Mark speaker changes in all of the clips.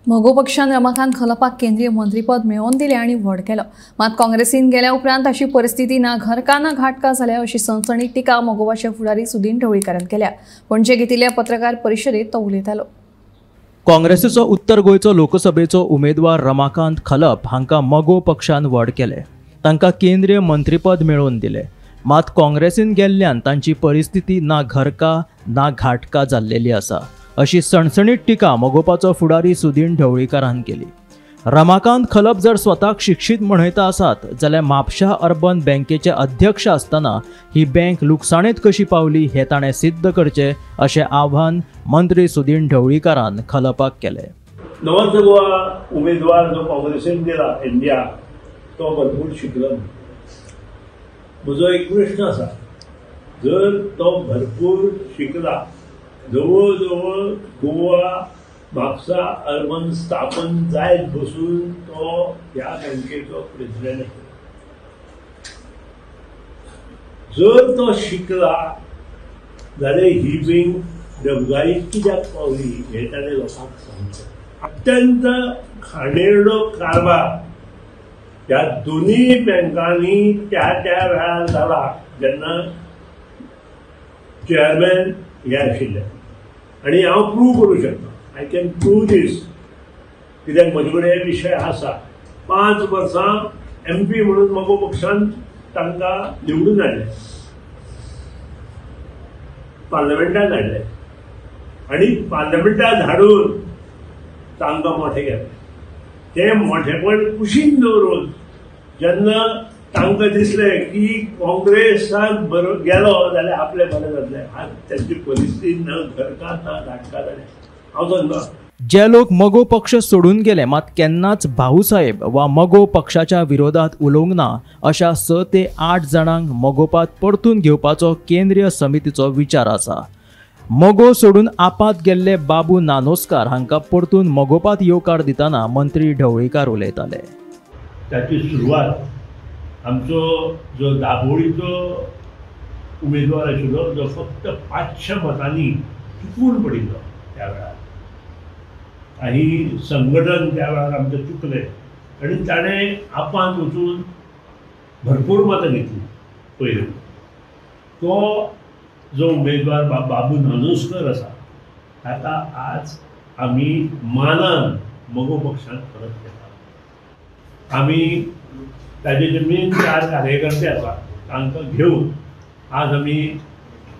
Speaker 1: मगो पक्षान रमाकांत खलपाक केंद्रीय मंत्रीपद मेळोवन दिलें आनी व्हड केलो। मात काँग्रेसीन गेल्या उपरांत अशी परिस्थिती ना घरका ना घाटका जाल्या अशी सणसणीत टिका मगोपाचे फुडारी सुदीन ढवळीकारान केल्या। पणजे घेतिल्ल्या पत्रकार परिशदेत तो उलयतालो।
Speaker 2: काँग्रेसीचो उत्तर गोंयचो लोकसभेचो उमेदवार रमाकांत खलप हांकां मगो पक्षान व्हड केले, तांकां केंद्रीय मंत्रीपद मेळोवन दिलें। मात काँग्रेसीन गेल्ल्यान तांची परिस्थिती ना घरका ना घाटका जाल्लेली आसा अशी सणसणीत टिका मगोपाचो फुडारी सुदीन ढवळीकारान केली। रमाकांत खलप जर स्वताक शिक्षीत म्हणयता आसात जाल्यार म्हापशा अर्बन बँकेचे अध्यक्ष आसतना ही बँक लुकसाणेंत कशी पावली हे ताणें सिद्ध करचें अशें आव्हान मंत्री सुदीन ढवळीकारान खलपाक केलें।
Speaker 3: नॉर्थ गोवा उमेदवार जो काँग्रेसीन दिला इंडिया तो भरपूर शिकलो। म्हजो एक प्रश्न आसा, जर तो भरपूर शिकला, जवळ जवळ गोवा म्हापसा अर्बन स्थापन जायत बसून तो ह्या बँकेचो प्रेसिडेंट आशिल्लो, जर तो शिकला जाल्यार ही बँक डबघाईत कित्याक पावली हें ताणें लोकांक सांगचें। अत्यंत घाणेरडो कारभार ह्या दोनूय बँकांनी त्या त्या वेळार जाला जेन्ना चेअरमॅन हे आशिल्ले, आनी हांव प्रूव करूं शकता, I can prove दीस, कित्याक म्हजे कडेन हे विशय आसा। 5 वर्सां एम पी म्हणून मगो पक्षान तांकां निवडून हाडले, पार्लमेंटान हाडले आनी पार्लमेंटान धाडून तांकां मोठे केले। ते मोठेपण कुशीन दवरून जेन्ना तांकां दिसलें की काँग्रेसाक बरो गेलो जाल्यार आपलें बरें जातलें, आज तांची परिस्थिती ना घरकात ना घाटका जालें। हांव सांगता,
Speaker 2: जे लोक मगो पक्ष सोडून गेले मात केन्नाच भाऊसाहेब वा मगो पक्षाच्या विरोधात उलोवंक ना अशा 6 ते 8 जाणांक मगोपात परतून घेवपाचो केंद्रीय समितीचो विचार आसा। मगो सोडून आपात गेल्ले बाबू नानोस्कार हांकां परतून मगोपात येवकार दितना मंत्री ढवळीकार उलयताले।
Speaker 3: ताची सुरवात आमचो जो दाबोळीचो उमेदवार आशिल्लो जो फक्त 500 मतांनी चुकून पडिल्लो त्या वेळार, आनी संघटन त्या वेळार आमचें चुकलें आनी ताणें आपांत वचून भरपूर मतां घेतली। पयलीं तो जो उमेदवार बाबू नानोस्कर आसा ताका आज आमी मानान मगो पक्षांत परत घेता। आमी ताजे जे मेन 4 कार्यकर्ते आसा तांकां घेवन आज आमी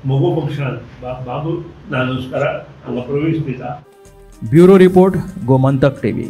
Speaker 3: मगो पक्षांत बाबू नानोस्कराक हांगा प्रवेश दिता।
Speaker 2: Bureau report, Gomantak TV.